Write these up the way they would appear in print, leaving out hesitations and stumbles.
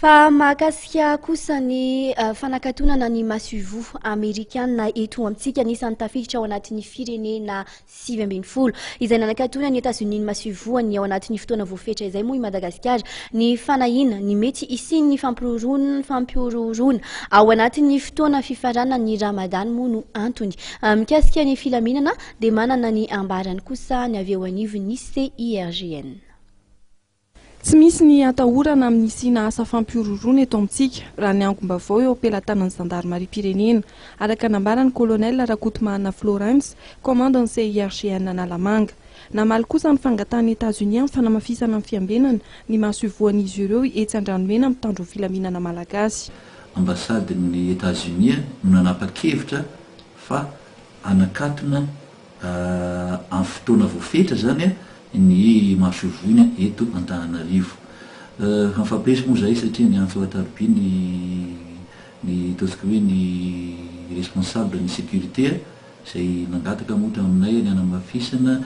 Fa mahakasika kosa ny fanakatonana ny masoivoho amerikana eto amintsika, anisan'ny tafiditra ao anatin'ny firenena 19 izay nanakatonan'i Etazonia ny masoivohony ao anatin'ny fotoana voafetra izay moa i Madagasikara. Ny fanahiana ny mety hisian'ny fampihorohoroana ao anatin'ny fotoana fifaranan'ny Ramadany moa no antony. Mikasika ny filaminana dia manana ny ambarany kosa ny avy eo anivon'ny CIRGN. Tsy misy ny atahorana amin'ny hisiana asa fampihorohoroana eto amintsika, raha ny angom-baovao eo am-pelatanan'ny zandarimariam-pirenena, araka nambaran'ny Colonel Rakotomahana Florens, kaomandan'ny CIRGN Analamanga. Namaly kosa ny fangatahan'i Etazonia amin'ny fanamafisana ny fiambenana ny masoivohon'izy ireo etsy Andranomena mitandro ny filaminana malagasy. Ambasadin'i Etazonia no nanapa-kevitra fa hanakatona Amin'ny fotoana voafetra izany ny masoivohony eto Antananarivo. Efa nifampiresaka moa izahay satria niantso an-tarobia ny ny ataontsika hoe ny responsable ny sécurité izay nangataka moa taminay ny hanamafisana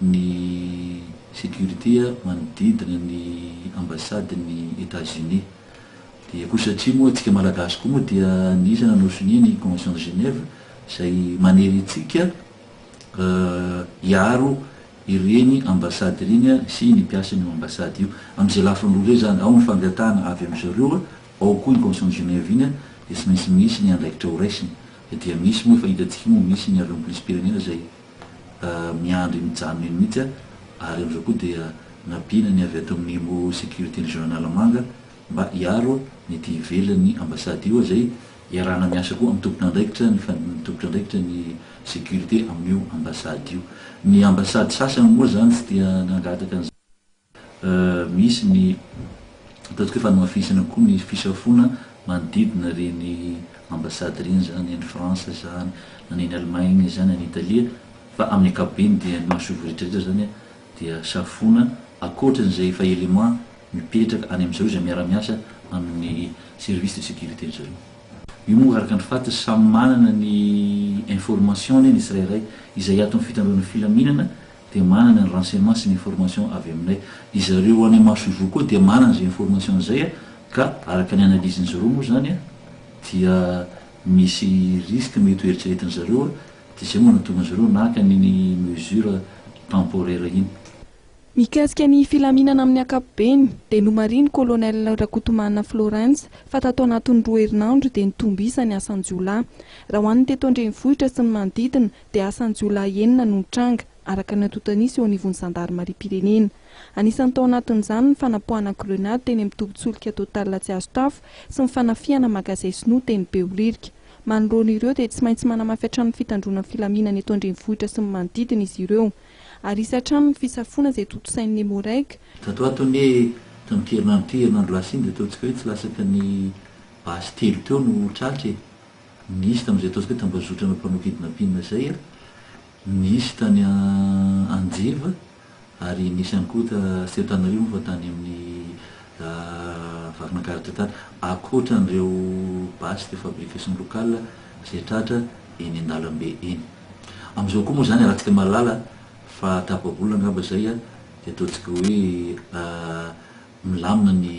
ny sécurité manodidina ny ambasadin'i Etats-Unis. Dia koa satria moa antsika Malagasy koa moa dia anisan'ny nanao sonia ny convention de Genève izay manery antsika hiaro ireny ambassade ireny sy ny mpiasan'io ambassade io. Amin'izay lafiny roa izay izany, ao ny fangatahana avy amin-dry zareo, ao koa iny convention de Genève iny dia tsy maintsy misy ny andraikitra ho raisina. Dia misy moa efa hitantsika moa misy ny avy amin'ny polisim-pirenena izay miandry mijanona eny mihitsy ary amin'izao koa dia nampiana ny avy ato amin'ny Emo Sécurité Régionale Analamanga mba hiaro ny ety ivelan'ny ambassade io izay iarahana miasa koa amin'ny tompon'andraikitra ny tompon'andraikitra ny sécurité amin'io ambassade io. Ny ambassade sasany moa izany tsy dia nangataka an'izany. Misy ny ataontsika hoe fanamafisana koa ny fisafoana manodidina ireny ambassade ireny izany, any France izany, na ny any Allemagne izany, any Italie, fa amin'ny ankapobeny dia ny masoivoho rehetra rehetra izany dia safoana ankoatran'izay efa élément mipetraka any amin'izareo izay miara-miasa amin'ny service de sécurité-ny zareo. Io moa araka ny fantatra samy manana ny information-ny ny tsirairay, izay ato amin'ny fitandroana filaminana dia manana ny renseignement sy ny information avy aminay. Izareo any masoivoho koa dia manana izay information izay ka araka ny analyse-ny zareo moa izany dia misy risque mety ho eritreretin-dry zareo dia izay moa no nahatonga an-dry zareo naka an'iny mesure temporaire iny. Mikasika ny filaminana amin'ny ankapobeny dia nomarihin'ny Colonel Rakotomanana Florens fa tato anatin'ny roa herinandro dia nitombo isa ny asan-jiolahy. Raha ho an'ny teto an-drenivohitra sy ny manodidina dia asan-jiolahy enina no nitranga, araka ny antontan'isa eo anivon'ny zandarimariam-pirenena. Anisan'ny tao anatin'izany ny fanapoahana grenady teny amin'ny tobin-tsolika Total Tsiazotafo sy ny fanafihana magazay sinoa teny Behoririka. Manoloana ireo dia tsy maintsy manamafy hatrany ny fitandroana ny filaminana eto an-drenivohitra sy ny manodidina izy ireo. Ary hisy hatrany ny fisafoana izay tontosain'ny Emmo-Reg. Tato ato anie tamin'ity herinandro ity, herinandro lasa iny dia ataontsika hoe tsy lasaka ny basy telo teo no tratra e! Nisy tamin'izay ataontsika hoe tambazotrana mpanao kidnapping izay, nisy tany Anjeva ary nisy ihany koa tsy teo Antananarivo moa fa tany amin'ny Vakinankaratra tany, ankoatra an'ireo basy de fabrication locale izay tratra eny an-dalambe eny. Amin'izao koa moa izany arahantsika mahalala fa tapa-bolana angamba izay dia ataontsika hoe milamina ny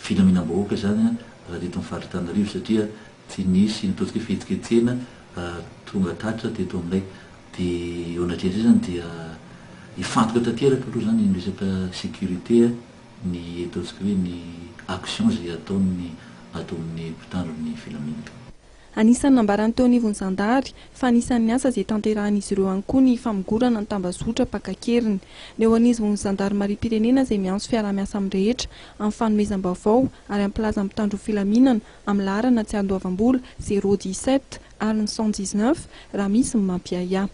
filaminam-bahoaka izany raha teto amin'ny faritra Antananarivo satria tsy nisy ny ataontsika hoe fihetsiketsehana tonga tratra teto aminay. Dia eo anatrehan'izay izany dia hifantoka tanteraka aloha izany ny resaka sécurité ny ataontsika hoe ny action izay ataon'ny ato amin'ny mpitandro ny filaminana. Anisan'ny nambaran'ny teo anivon'ny zandary fa anisan'ny asa izay tanterahan'izy ireo ihany koa ny famongorana ny tambazotra mpaka an-keriny. Ny eo anivon'ny zandarimariam-pirenena izay miantso fiaraha-miasa amin'ny rehetra amin'ny fanomezam-baovao ary hampilaza ny mpitandro filaminana amin'ny laharana tsy andoavam-bola zéro dix sept ary ny 119 raha misy ny mampiahiahy.